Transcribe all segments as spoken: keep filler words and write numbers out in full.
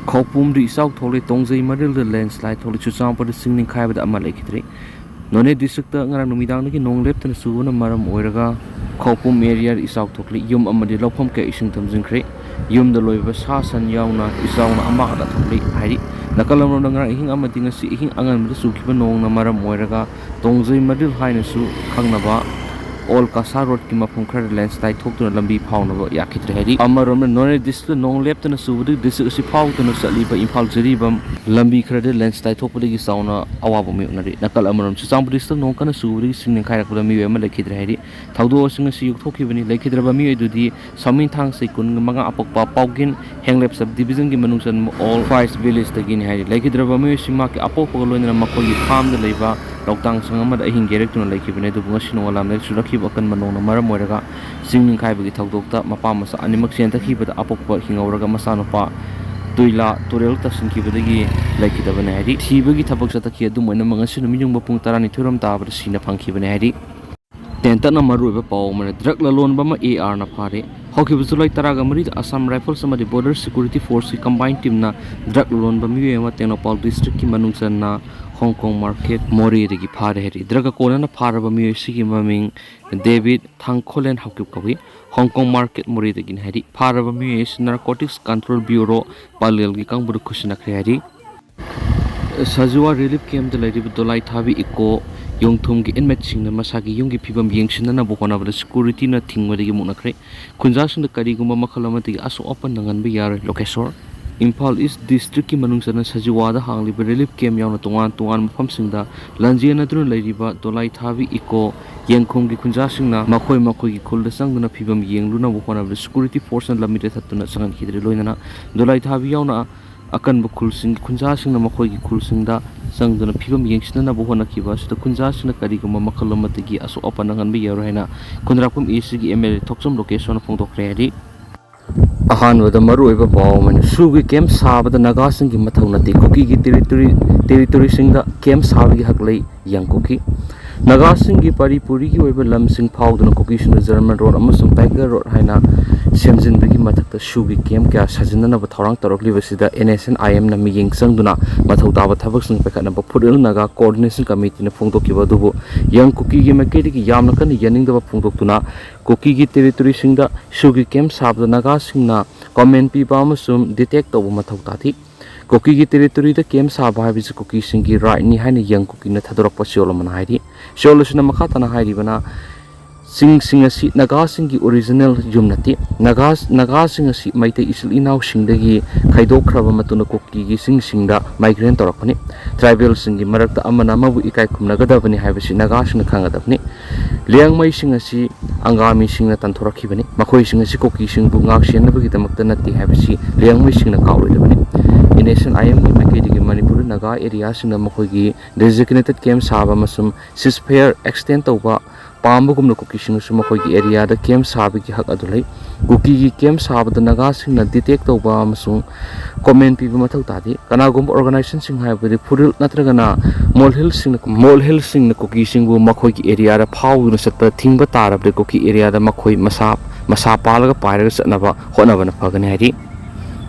ꯈꯧꯄꯨꯝꯗ ꯏꯆꯥꯎ ꯊꯣꯛꯂꯦ, ꯇꯣꯡꯖꯩ ꯃꯔꯤꯜꯗ ꯂꯦꯟꯁ꯭ꯂꯥꯏꯠ ꯊꯣꯛꯂꯦ, ꯆꯨꯔꯆꯥꯟꯄꯨꯔꯗ ꯆꯤꯡ ꯅꯤꯡꯈꯥꯏꯕꯗ ꯑꯃ ꯂꯩꯈꯤꯗ꯭ꯔꯦ꯫ ꯅꯣꯅꯦ ꯗꯤꯁꯇ꯭ꯔꯤꯛꯇ ꯉꯔꯥꯡ ꯅꯨꯃꯤꯗꯥꯡꯗꯒꯤ ꯅꯣꯡ ꯂꯦꯞꯇꯅ ꯆꯨꯕꯅ ꯃꯔꯝ ꯑꯣꯏꯔꯒ ꯈꯧꯄꯨꯝ ꯑꯦꯔꯤꯌꯥꯗ ꯏꯆꯥꯎ ꯊꯣꯛꯂꯤ꯫ ꯌꯨꯝ ꯑꯃꯗꯤ ꯂꯧꯐꯝ ꯀꯌꯥ ꯏꯁꯤꯡ ꯊꯨꯝꯖꯤꯟꯈ꯭ꯔꯦ꯫ ꯌꯨꯝꯗ ꯂꯣꯏꯕ ꯁꯥ ꯁꯟ ꯌꯥꯎꯅ ꯏꯆꯥꯎꯅ ꯑꯃꯥꯡꯗ ꯊꯣꯛꯂꯤ ꯍꯥꯏꯔꯤ꯫ ꯅꯥꯀꯜ ꯑꯃꯔꯣꯝꯗ ꯉꯔꯥꯡ ꯑꯍꯤꯡ ꯑꯃꯗꯤ ꯉꯁꯤ ꯑꯍꯤꯡ ꯑꯉꯟꯕꯗ ꯆꯨꯈꯤꯕ ꯅꯣꯡꯅ ꯃꯔꯝ ꯑꯣꯏꯔꯒ ꯇꯣꯡꯖꯩ ꯃꯔꯤꯜ ꯍꯥꯏꯅꯁꯨ ꯈꯪꯅꯕ ꯑꯣꯜ ꯀꯁꯥ ꯔꯣꯗꯀꯤ ꯃꯐꯝ ꯈꯔꯗ ꯂꯦꯟꯁ꯭ꯂꯥꯏꯠ ꯊꯣꯛꯇꯨꯅ ꯂꯝꯕꯤ ꯐꯥꯎꯅꯕ ꯌꯥꯈꯤꯗ꯭ꯔꯦ ꯍꯥꯏꯔꯤ꯫ ꯑꯃꯔꯣꯝꯗ ꯅꯣꯅꯦ ꯗꯤꯁꯇ꯭ꯔꯤꯛꯇ ꯅꯣꯡ ꯂꯦꯞꯇꯅ ꯆꯨꯕꯗꯒꯤ ꯗꯤꯁꯇ꯭ꯔꯤꯛ ꯑꯁꯤ ꯐꯥꯎꯗꯨꯅ ꯆꯠꯂꯤꯕ ꯏꯝꯐꯥꯜ ꯖꯤꯔꯤꯕꯥꯝ ꯂꯝꯕꯤ ꯈꯔꯗ ꯂꯦꯟꯁ꯭ꯂꯥꯏꯠ ꯊꯣꯛꯄꯗꯒꯤ ꯆꯥꯎꯅ ꯑꯋꯥꯕ ꯃꯥꯌꯣꯛꯅꯔꯤ꯫ ꯅꯥꯀꯜ ꯑꯃꯔꯣꯝ ꯆꯨꯔꯆꯥꯟꯄꯨꯔ ꯗꯤꯁꯇ꯭ꯔꯤꯛꯇ ꯅꯣꯡ ꯀꯟꯅ ꯆꯨꯕꯗꯒꯤ ꯆꯤꯡ ꯅꯤꯡꯈꯥꯏꯔꯛꯄꯗ ꯃꯤꯑꯣꯏ ꯑꯃ ꯂꯩꯈꯤꯗ꯭ꯔꯦ ꯍꯥꯏꯔꯤ꯫ ꯊꯧꯗꯣꯛ ꯑꯁꯤ ꯉꯁꯤ ꯑꯌꯨꯛ ꯊꯣꯛꯈꯤꯕꯅꯤ꯫ ꯂꯩꯈꯤꯗ꯭ꯔꯕ ꯃꯤꯑꯣꯏ ꯑꯗꯨꯗꯤ ꯁꯃꯤꯟꯊꯥꯡ ꯁꯩꯀꯨꯟ ꯃꯉꯥ ꯑꯄꯣꯛꯄ ꯄꯥꯎꯒꯤꯟ ꯍꯦꯡꯂꯦꯞ ꯁꯕ ꯗꯤꯕꯤꯖꯟꯒꯤ ꯃꯅꯨꯡ ꯆꯟꯕ ꯑꯣꯜ ꯐꯥꯏꯁ ꯚꯤꯂꯦꯖꯇꯒꯤꯅꯤ ꯍꯥꯏꯔꯤ꯫ ꯂꯩꯈꯤꯗ꯭ꯔꯕ ꯃꯤꯑꯣꯏꯁꯤꯡ ꯃꯍꯥꯛꯀꯤ ꯑꯄꯣꯛꯄꯒ ꯂꯣꯏꯅꯅ ꯃꯈꯣꯏꯒꯤ ꯐꯥꯔꯝꯗ ꯂꯩꯕ ꯂꯧꯇꯥꯡ ꯁꯪ ꯑꯃꯗ ꯑꯍꯤꯡ ꯒꯦꯔꯦꯛꯇꯨꯅ ꯂꯩꯈꯤꯕꯅꯤ꯫ ꯑꯗꯨꯕꯨ ꯉꯁꯤ ꯅꯣꯡꯉꯥꯜꯂꯝꯗꯥꯏꯗ ꯆꯨꯔꯛꯈꯤꯕ ꯑꯀꯟꯕ ꯅꯣꯡꯅ ꯃꯔꯝ ꯑꯣꯏꯔꯒ ꯆꯤꯡ ꯅꯤꯡꯈꯥꯏꯕꯒꯤ ꯊꯧꯗꯣꯛꯇ ꯃꯄꯥ ꯃꯆꯥ ꯑꯅꯤꯃꯛ ꯆꯦꯟꯊꯈꯤꯕꯗ ꯑꯄꯣꯛꯄ ꯍꯤꯡꯍꯧꯔꯒ ꯃꯆꯥꯅꯨꯄꯥ ꯇꯨꯏꯂꯥ ꯇꯨꯔꯦꯜ ꯇꯥꯁꯤꯟꯈꯤꯕꯗꯒꯤ ꯂꯩꯈꯤꯗꯕꯅꯤ ꯍꯥꯏꯔꯤ꯫ ꯊꯤꯕꯒꯤ ꯊꯕꯛ ꯆꯠꯊꯈꯤ꯫ ꯑꯗꯨꯝ ꯑꯣꯏꯅꯃꯛ ꯉꯁꯤ ꯅꯨꯃꯤꯠ ꯌꯨꯡꯕ ꯄꯨꯡ ꯇꯔꯥꯅꯤꯊꯣꯏ ꯔꯣꯝ ꯇꯥꯕꯗ ꯁꯤꯅ ꯐꯪꯈꯤꯕꯅꯤ ꯍꯥꯏꯔꯤ꯫ ꯇꯦꯟꯇꯛꯅ ꯃꯔꯨꯑꯣꯏꯕ ꯄꯥꯎ ꯑꯃꯅ, ꯗ꯭ꯔꯒ ꯂꯂꯣꯟꯕ ꯑꯃ ꯑꯦ ꯑꯥꯔꯅ ꯐꯥꯔꯦ꯫ ꯍꯧꯈꯤꯕ ꯖꯨꯂꯥꯏ ꯇꯔꯥꯒ ꯃꯔꯤꯗ ꯑꯁꯥꯝ ꯔꯥꯏꯐꯜꯁ ꯑꯃꯗꯤ ꯕꯣꯔꯗꯔ ꯁꯦꯀ꯭ꯌꯨꯔꯤꯇꯤ ꯐꯣꯔꯁꯀꯤ ꯀꯝꯕꯥꯏꯟ ꯇꯤꯝꯅ ꯗ꯭ꯔꯒ ꯂꯂꯣꯟꯕ ꯃꯤꯑꯣꯏ ꯑꯃ ꯇꯦꯡꯅꯧꯄꯥꯜ ꯗꯤꯁꯇ꯭ꯔꯤꯛꯀꯤ ꯃꯅꯨꯡ ꯆꯟꯅ ꯍꯣꯡꯀꯣꯡ ꯃꯥꯔꯀꯦꯠ ꯃꯣꯔꯦꯗꯒꯤ ꯐꯥꯔꯦ ꯍꯥꯏꯔꯤ꯫ ꯗ꯭ꯔꯒ ꯀꯣꯟꯅꯅ ꯐꯥꯔꯕ ꯃꯤꯑꯣꯏ ꯑꯁꯤꯒꯤ ꯃꯃꯤꯡ ꯗꯦꯕꯤꯠ ꯊꯥꯡꯈꯣꯂꯦꯟ ꯍꯥꯎꯀꯤꯞ ꯀꯧꯏ꯫ ꯍꯣꯡꯀꯣꯡ ꯃꯥꯔꯀꯦꯠ ꯃꯣꯔꯦꯗꯒꯤꯅꯤ ꯍꯥꯏꯔꯤ꯫ ꯐꯥꯔꯕ ꯃꯤꯑꯣꯏ ꯑꯁꯤ ꯅꯥꯔꯀꯣꯇꯤꯛꯁ ꯀꯟꯇ꯭ꯔꯣꯜ ꯕ꯭ꯌꯨꯔꯣ ꯄꯥꯂꯦꯜꯒꯤ ꯀꯥꯡꯕꯨꯗ ꯈꯨꯠꯁꯤꯟꯅꯈ꯭ꯔꯦ ꯍꯥꯏꯔꯤ꯫ ꯁꯖꯤꯋꯥ ꯔꯤꯂꯤꯐ ꯀꯦꯝꯞꯇ ꯂꯩꯔꯤꯕ ꯗꯣꯂꯥꯏ ꯊꯥꯕꯤ ꯏꯀꯣ ꯌꯣꯡꯊꯣꯡꯒꯤ ꯏꯟꯃꯦꯠꯁꯤꯡꯅ ꯃꯁꯥꯒꯤ ꯌꯨꯝꯒꯤ ꯐꯤꯕꯝ ꯌꯦꯡꯁꯤꯟꯅꯅꯕ ꯍꯣꯠꯅꯕꯗ ꯁꯦꯀ꯭ꯌꯨꯔꯤꯇꯤꯅ ꯊꯤꯡꯕꯗꯒꯤ ꯃꯨꯛꯅꯈ꯭ꯔꯦ꯫ ꯈꯨꯟꯖꯥꯁꯤꯡꯗ ꯀꯔꯤꯒꯨꯝꯕ ꯃꯈꯜ ꯑꯃꯠꯇꯒꯤ ꯑꯁꯣꯛ ꯑꯄꯟ ꯅꯪꯍꯟꯕ ꯌꯥꯔꯣꯏ꯫ ꯂꯣꯀꯦꯁꯣꯔ꯫ ꯏꯝꯐꯥꯜ ꯏꯁ ꯗꯤꯁꯇ꯭ꯔꯤꯛꯀꯤ ꯃꯅꯨꯡ ꯆꯟꯅ ꯁꯖꯤꯋꯥꯗ ꯍꯥꯡꯂꯤꯕ ꯔꯤꯂꯤꯐ ꯀꯦꯝꯞ ꯌꯥꯎꯅ ꯇꯣꯉꯥꯟ ꯇꯣꯉꯥꯟꯕ ꯃꯐꯝꯁꯤꯡꯗ ꯂꯥꯟꯖꯦꯟꯅꯗꯨꯅ ꯂꯩꯔꯤꯕ ꯗꯣꯂꯥꯏ ꯊꯥꯕꯤ ꯏꯀꯣ ꯌꯦꯡꯈꯣꯝꯒꯤ ꯈꯨꯟꯖꯥꯁꯤꯡꯅ ꯃꯈꯣꯏ ꯃꯈꯣꯏꯒꯤ ꯈꯨꯜꯗ ꯆꯪꯗꯨꯅ ꯐꯤꯕꯝ ꯌꯦꯡꯂꯨꯅꯕ ꯍꯣꯠꯅꯕꯗ ꯁꯦꯀ꯭ꯌꯨꯔꯤꯇꯤ ꯐꯣꯔꯁꯅ ꯂꯝꯕꯤꯗ ꯊꯠꯇꯨꯅ ꯆꯪꯍꯟꯈꯤꯗ꯭ꯔꯦ꯫ ꯂꯣꯏꯅꯅ ꯗꯣꯂꯥꯏ ꯊꯥꯕꯤ ꯌꯥꯎꯅ ꯑꯀꯟꯕ ꯈꯨꯜꯁꯤꯡꯒꯤ ꯈꯨꯟꯖꯥꯁꯤꯡꯅ ꯃꯈꯣꯏꯒꯤ ꯈꯨꯜꯁꯤꯡꯗ ꯆꯪꯗꯨꯅ ꯐꯤꯕꯝ ꯌꯦꯡꯁꯤꯟꯅꯅꯕ ꯍꯣꯠꯅꯈꯤꯕ ꯑꯁꯤꯗ ꯈꯨꯟꯖꯥꯁꯤꯡꯅ ꯀꯔꯤꯒꯨꯝꯕ ꯃꯈꯜ ꯑꯃꯠꯇꯒꯤ ꯑꯁꯣꯛ ꯑꯄꯟ ꯅꯪꯍꯟꯕ ꯌꯥꯔꯣꯏ ꯍꯥꯏꯅ ꯈꯨꯟꯗ꯭ꯔꯥꯛꯄꯝ ꯑꯦ ꯁꯤꯒꯤ ꯑꯦꯝ ꯑꯦꯜ ꯑꯦ ꯊꯣꯛꯆꯣꯝ ꯂꯣꯀꯦꯁꯣꯔꯅ ꯐꯣꯡꯗꯣꯛꯈ꯭ꯔꯦ ꯍꯥꯏꯗꯤ꯫ ꯑꯍꯥꯟꯕꯗ ꯃꯔꯨꯑꯣꯏꯕ ꯄꯥꯎ ꯑꯃꯅ, ꯁꯨꯒꯤ ꯀꯦꯝꯞ ꯁꯥꯕꯗ ꯅꯥꯒꯥꯁꯤꯡꯒꯤ ꯃꯊꯧ ꯅꯠꯇꯦ, ꯀꯨꯀꯤꯒꯤ ꯇꯦꯔꯤꯇꯣꯔꯤ, ꯇꯦꯔꯤꯇꯣꯔꯤꯁꯤꯡꯗ ꯀꯦꯝꯞ ꯁꯥꯕꯒꯤ ꯍꯛ ꯂꯩ, ꯌꯪ ꯀꯨꯀꯤ꯫ ꯅꯥꯒꯥꯁꯤꯡꯒꯤ ꯄꯔꯤ ꯄꯨꯔꯤꯒꯤ ꯑꯣꯏꯕ ꯂꯝꯁꯤꯡ ꯐꯥꯎꯗꯨꯅ ꯀꯨꯀꯤꯁꯤꯡꯅ ꯖꯔꯃꯟ ꯔꯣꯗ ꯑꯃꯁꯨꯡ ꯕꯥꯏꯒꯔ ꯔꯣꯗ ꯍꯥꯏꯅ ꯁꯦꯝꯖꯤꯟꯕꯒꯤ ꯃꯊꯛꯇ ꯁꯨꯒꯤ ꯀꯦꯝ ꯀꯌꯥ ꯁꯥꯖꯤꯟꯅꯅꯕ ꯊꯧꯔꯥꯡ ꯇꯧꯔꯛꯂꯤꯕꯁꯤꯗ ꯑꯦꯟ ꯑꯦꯁ ꯑꯦꯟ ꯑꯥꯏ ꯑꯦꯝꯅ ꯃꯤꯠꯌꯦꯡ ꯆꯪꯗꯨꯅ ꯃꯊꯧ ꯇꯥꯕ ꯊꯕꯛꯁꯤꯡ ꯄꯥꯏꯈꯠꯅꯕ ꯐꯨꯔꯨꯞ ꯅꯥꯒꯥ ꯀꯣꯑꯣꯔꯗꯤꯅꯦꯁꯟ ꯀꯃꯤꯇꯤꯅ ꯐꯣꯡꯗꯣꯛꯈꯤꯕ ꯑꯗꯨꯕꯨ ꯌꯪ ꯀꯨꯀꯤꯒꯤ ꯃꯥꯏꯀꯩꯗꯒꯤ ꯌꯥꯝꯅ ꯀꯟꯅ ꯌꯥꯅꯤꯡꯗꯕ ꯐꯣꯡꯗꯣꯛꯇꯨꯅ ꯀꯨꯀꯤꯒꯤ ꯇꯦꯔꯤꯇꯣꯔꯤꯁꯤꯡꯗ ꯁꯨꯒꯤ ꯀꯦꯝ ꯁꯥꯕꯗ ꯅꯥꯒꯥꯁꯤꯡꯅ ꯀꯃꯦꯟ ꯄꯤꯕ ꯑꯃꯁꯨꯡ ꯗꯤꯇꯦꯛ ꯇꯧꯕ ꯃꯊꯧ ꯇꯥꯈꯤ꯫ ꯀꯨꯀꯤꯒꯤ ꯇꯦꯔꯤꯇꯣꯔꯤꯗ ꯀꯦꯝ ꯁꯥꯕ ꯍꯥꯏꯕꯁꯤ ꯀꯨꯀꯤꯁꯤꯡꯒꯤ ꯔꯥꯏꯠꯅꯤ ꯍꯥꯏꯅ ꯌꯪ ꯀꯨꯀꯤꯅ ꯊꯥꯗꯣꯔꯛꯄ ꯆꯌꯣꯜ ꯑꯃꯅ ꯍꯥꯏꯔꯤ꯫ ꯆꯌꯣꯜ ꯑꯁꯤꯅ ꯃꯈꯥ ꯇꯥꯅ ꯍꯥꯏꯔꯤꯕꯅ, ꯆꯤꯡꯁꯤꯡ ꯑꯁꯤ ꯅꯥꯒꯥꯁꯤꯡꯒꯤ ꯑꯣꯔꯤꯖꯤꯅꯦꯜ ꯌꯨꯝ ꯅꯠꯇꯦ꯫ ꯅꯥꯒꯥ-, ꯅꯥꯒꯥꯁꯤꯡ ꯑꯁꯤ ꯃꯩꯇꯩ ꯏꯆꯤꯜ ꯏꯅꯥꯎꯁꯤꯡꯗꯒꯤ ꯈꯥꯏꯗꯣꯛꯈ꯭ꯔꯕ ꯃꯇꯨꯡꯗ ꯀꯨꯀꯤꯒꯤ ꯆꯤꯡꯁꯤꯡꯗ ꯃꯥꯏꯒ꯭ꯔꯦꯟ ꯇꯧꯔꯛꯄꯅꯤ꯫ ꯇ꯭ꯔꯥꯏꯕꯦꯜꯁꯤꯡꯒꯤ ꯃꯔꯛꯇ ꯑꯃꯅ ꯑꯃꯕꯨ ꯏꯀꯥꯏ ꯈꯨꯝꯅꯒꯗꯕꯅꯤ ꯍꯥꯏꯕꯁꯤ ꯅꯥꯒꯥꯁꯤꯡꯅ ꯈꯪꯒꯗꯕꯅꯤ꯫ ꯂꯤꯌꯥꯡꯃꯩꯁꯤꯡ ꯑꯁꯤ ꯑꯪꯒꯥꯃꯤꯁꯤꯡꯅ ꯇꯥꯟꯊꯣꯔꯛꯈꯤꯕꯅꯤ꯫ ꯃꯈꯣꯏꯁꯤꯡ ꯑꯁꯤ ꯀꯨꯀꯤꯁꯤꯡꯕꯨ ꯉꯥꯛꯁꯦꯟꯅꯕꯒꯤꯗꯃꯛꯇ ꯅꯠꯇꯦ ꯍꯥꯏꯕꯁꯤ ꯂꯤꯌꯥꯡꯃꯩꯁꯤꯡꯅ ꯀꯥꯎꯔꯣꯏꯗꯕꯅꯤ꯫ ꯑꯦꯟ ꯑꯦꯁ ꯑꯦꯟ ꯑꯥꯏ ꯑꯦꯝꯒꯤ ꯃꯥꯏꯀꯩꯗꯒꯤ ꯃꯅꯤꯄꯨꯔꯗ ꯅꯥꯒꯥ ꯑꯦꯔꯤꯌꯥꯁꯤꯡꯗ ꯃꯈꯣꯏꯒꯤ ꯗꯦꯖꯤꯒꯅꯦꯇꯦꯗ ꯀꯦꯝ ꯁꯥꯕ ꯑꯃꯁꯨꯡ ꯁꯤꯁꯐꯌꯔ ꯑꯦꯛꯁꯇꯦꯟ ꯇꯧꯕ ꯄꯥꯝꯕꯒꯨꯝꯅ ꯀꯨꯀꯤꯁꯤꯡꯅꯁꯨ ꯃꯈꯣꯏꯒꯤ ꯑꯦꯔꯤꯌꯥꯗ ꯀꯦꯝ ꯁꯥꯕꯒꯤ ꯍꯛ ꯑꯗꯨ ꯂꯩ꯫ ꯀꯨꯀꯤꯒꯤ ꯀꯦꯝ ꯁꯥꯕꯗ ꯅꯥꯒꯥꯁꯤꯡꯅ ꯗꯤꯇꯦꯛ ꯇꯧꯕ ꯑꯃꯁꯨꯡ ꯀꯣꯃꯦꯟ ꯄꯤꯕ ꯃꯊꯧ ꯇꯥꯗꯦ꯫ ꯀꯅꯥꯒꯨꯝꯕ ꯑꯣꯔꯒꯅꯥꯏꯖꯦꯁꯟꯁꯤꯡ, ꯍꯥꯏꯕꯗꯤ ꯐꯨꯔꯤꯜ ꯅꯠꯇ꯭ꯔꯒꯅ ꯃꯣꯜꯍꯤꯜꯁꯤꯡꯅ, ꯃꯣꯜꯍꯤꯜꯁꯤꯡꯅ ꯀꯨꯀꯤꯁꯤꯡꯕꯨ ꯃꯈꯣꯏꯒꯤ ꯑꯦꯔꯤꯌꯥꯗ ꯐꯥꯎꯗꯨꯅ ꯆꯠꯄꯗ ꯊꯤꯡꯕ ꯇꯥꯔꯕꯗꯤ ꯀꯨꯀꯤ ꯑꯦꯔꯤꯌꯥꯗ ꯃꯈꯣꯏ ꯃꯁꯥ, ꯃꯁꯥ ꯄꯥꯜꯂꯒ ꯄꯥꯏꯔꯒ ꯆꯠꯅꯕ ꯍꯣꯠꯅꯕꯅ ꯐꯒꯅꯤ ꯍꯥꯏꯔꯤ꯫